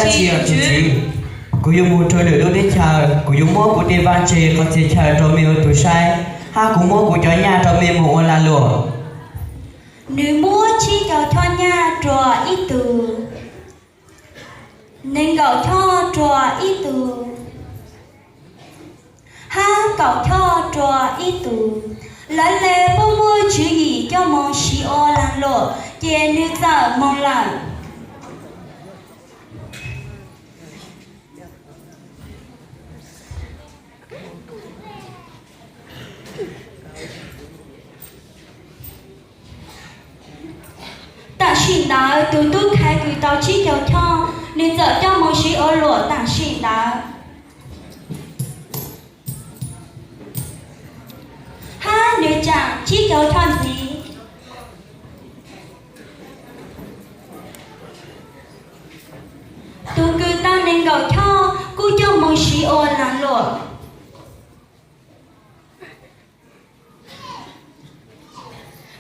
Kuv yuav mus rau lwm lub teb chaws, kuv yuav muab kuv tej vaj tse qhov txhia chaw rau mej ua tus saib, hab kuv muab kuv cov nyaj rau mej mus ua lag luam. Nws muab tsib caug choj nyaj rua ib tug, nees nkaum choj rua ib tug, hab kaum choj rua ib tug. Lawv le puab muaj tswv yim coj moog siv ua lag luam, ces nws txawm moog lawm. Tam sim ntawd tus tub khai kws tau tsib caug choj, nws txawm coj moog siv ua luam tam sim ntawd, hab nws tsaam tsib caug choj ntxiv. Tus kws tau nees nkaum choj kuj coj moog siv ua lag luam,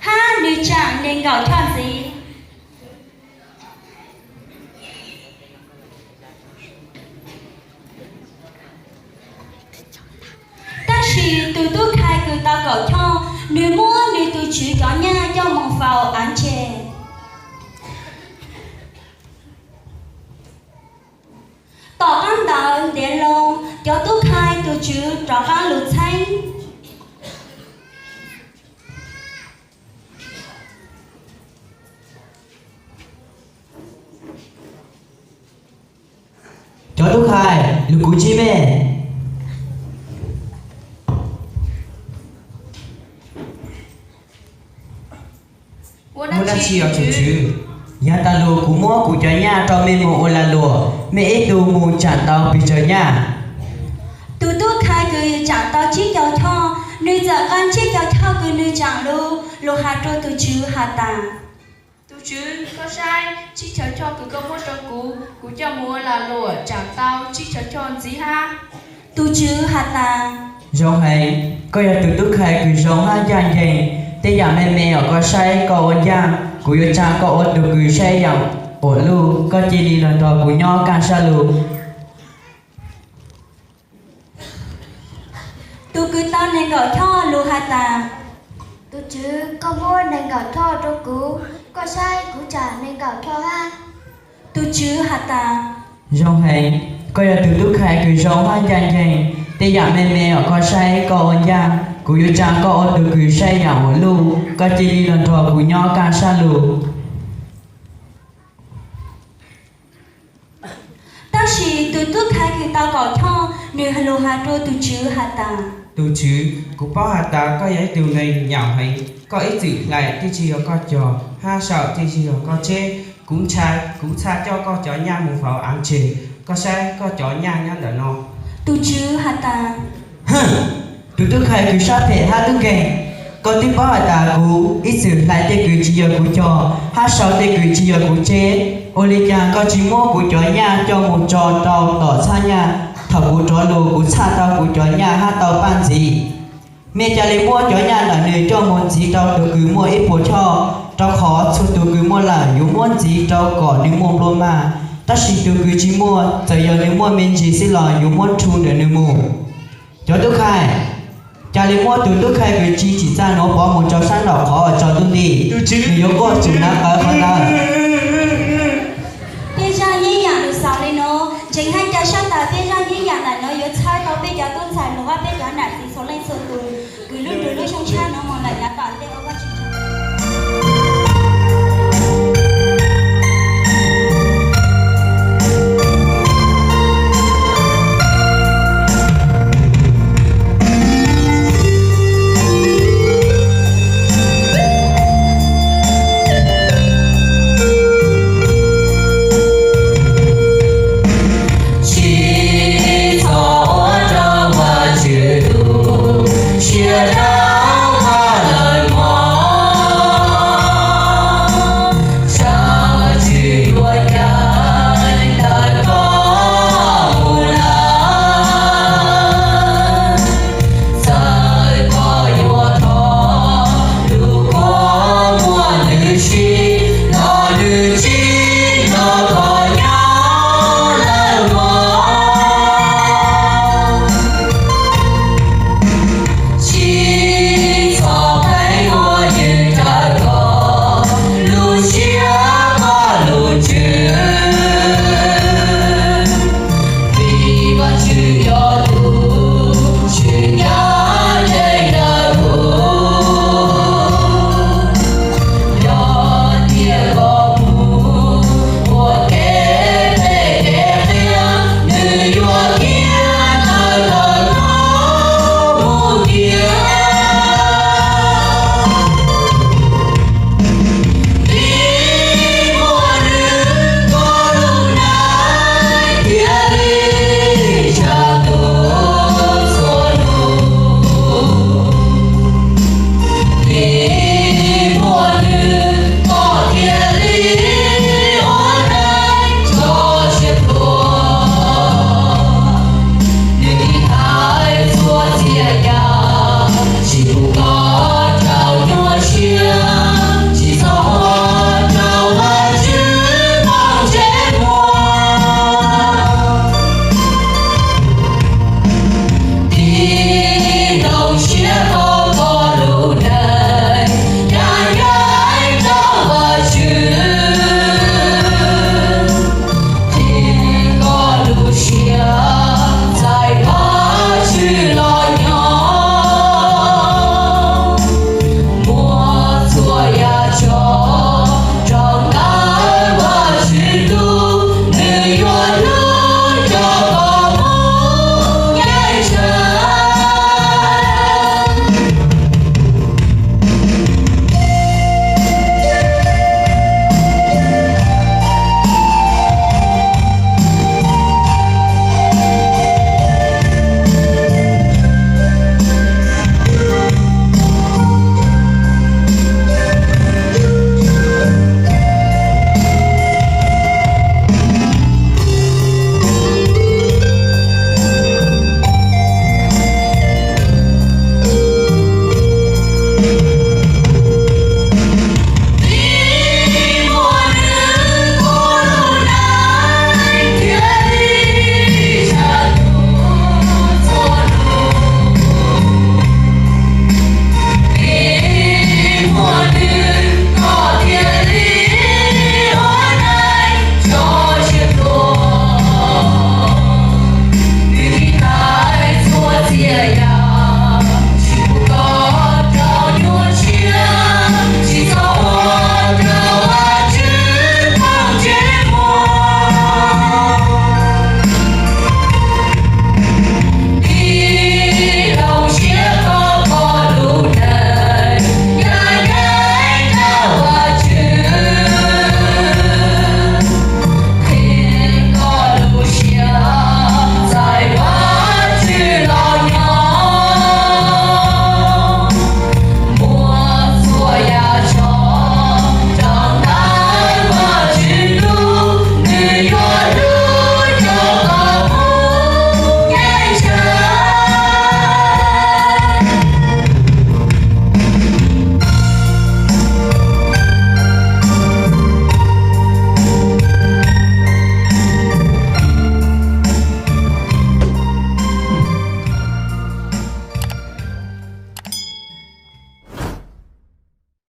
hab nws tsaam nees nkaum choj ntxiv. Tab sis tus tub khai kws tau kaum choj, nws muab nws tus tswv cov nyaj coj moog faus av ntses. Tom qaab ntawd ntiav loo, cov tub khai tus tswv rov qaab lug txheeb. Cov tub khai, lug kuv ntsib mej. Muaj dab tsi os tus tswv? Yav tas lug kuv muab kuv cov nyaj rau mej moog ua lag luam, mej ib tug moog tsaam tau pes tsawg nyaj? Tus tub khai kws tsaam tau tsib caug choj, nws txawm qee tsib caug choj kws nws tsaam lug, lug has rua tus tswv has tas, Tus tswv, koj saib, tsib caug choj kws koj muab rua kuv, kuv coj moog ua lag luam tsaam tau tsib caug choj ntxiv hab. Tus tswv has tas, Zoo heev, koj yog tus tub khai kws zoo hab ncaaj nceeg. Tej yaam me me uas koj saib koj ua ncaaj, kuv yuav tsaa koj ua tug kws saib yaam uas luj. Koj cia li lug nrug kuv nyob kaaj sab lug. Tus kws tau nees nkaum choj lug has tas, Tus tswv, koj muab nees nkaum choj rua kuv, koj saib kuv tsaam nees nkaum choj hab. Tus tswv has tas, Zoo heev, koj yog tus tub khai kws zoo hab ncaaj nceeg. Tej yaam me me uas koj saib koj ua ncaaj, kuv yuav tsaa koj ua tug kws saib yaam uas luj. Koj cia li lug nrug kuv nyob kaaj sab lug. Tab sis tus tub khai kws tau kaum choj, nws lug has rua tus tswv has tas, Tus tswv, kuv paub has tas koj yog ib tug neeg nyaum heev, koj ib txwm hlais tej tsi yog koj cog hab sau tej tsi yog koj tseb. Kuv ntshai, kuv txhaj coj koj cov nyaj moog faus av ntses. Koj saib koj cov nyaj nyob ntawm no. Tus tswv has tas, Tus tub khai kws sab phem hab tub nkeeg, koj twb paub has tas kuv ib txwm hlais tej kws tsi yog kuv cog hab sau tej kws tsi yog kuv tseb. Ua li caag koj tsi muab kuv cov nyaj coj moog tso rua tom txhab nyaj? Thaum kuv rov lug kuv txhaj tau kuv cov nyaj hab tau paaj ntxiv. Mej ca le muab cov nyaj ntawm nws coj moog ntxiv rua tug kws muaj ib puas choj, rua qhov txhua tug kws muaj lawm yuav muab ntxiv rua kom nws muaj nplua mag, tab sis tug kws tsi muaj, txawm yog nws muaj me ntsis xwb los yuav muab rhu ntawm nws moog. Cov tub khai, ca le muab tug tub khai kws tsi tsim txaj nuav pov moog rua saab nraum qhov tsaus ntuj nti, nws yuav quaj txug nav qawv qhov ntawd. Peb zaaj yeeb yaam lug xaus le nuav, ntseeg hab ca sab tas peb zaaj yeeb yaam ntawm nuav yuav txhawb tau peb cov tub ntxhais lug hab peb cov nam txiv txhua leej txhua